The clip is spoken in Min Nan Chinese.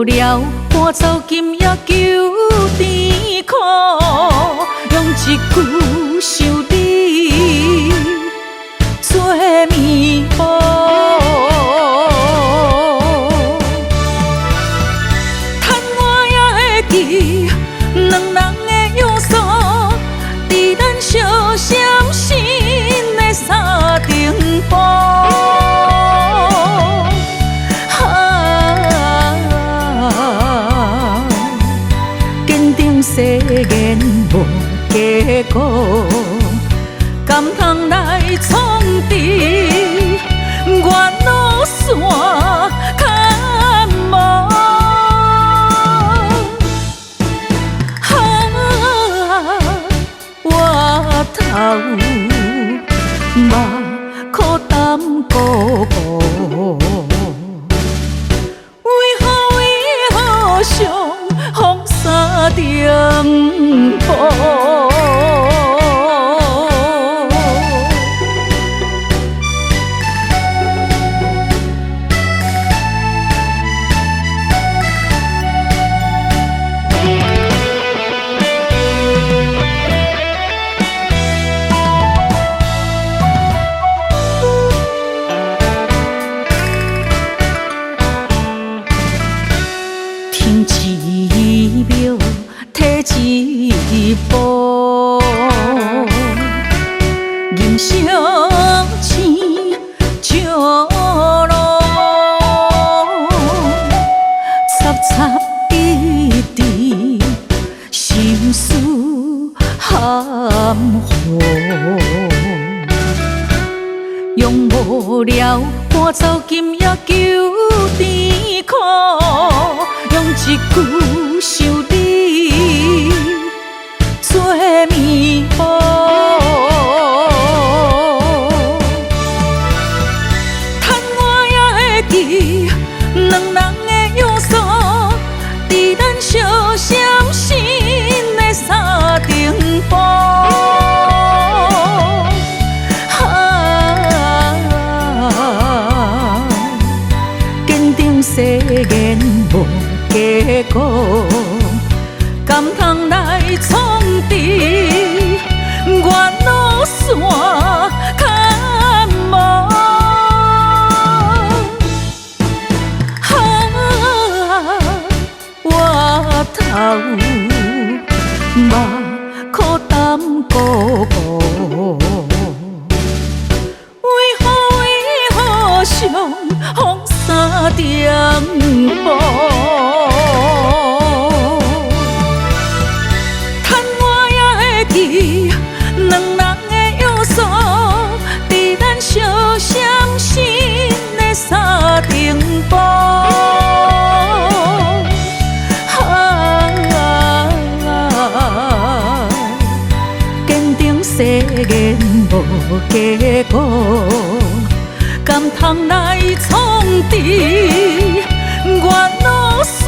聊，搬走今夜求甜苦，用一句想你做弥补。趁我猶會記，兩人的約束，佇咱相閃身的三重埔。啊，坚定誓言無結果，甘通來創治緣路線較無？啊，我頭目苦擔孤孤，為何為何相逢三重埔？停一秒，退一步，人生青石路，插插滴滴，心事含糊，用無聊搬走今夜求甜苦，用一句想你做彌補。趁我猶會記，兩人的約束，佇咱相閃身的三重埔。啊，堅定誓言無結果，甘通來創治緣路線較無？啊，我頭目苦擔孤孤，為何為何相逢三重埔？趁我猶會記，兩人的約束，佇咱相閃身的三重埔。啊，堅定誓言無結果，甘通來創治緣路線。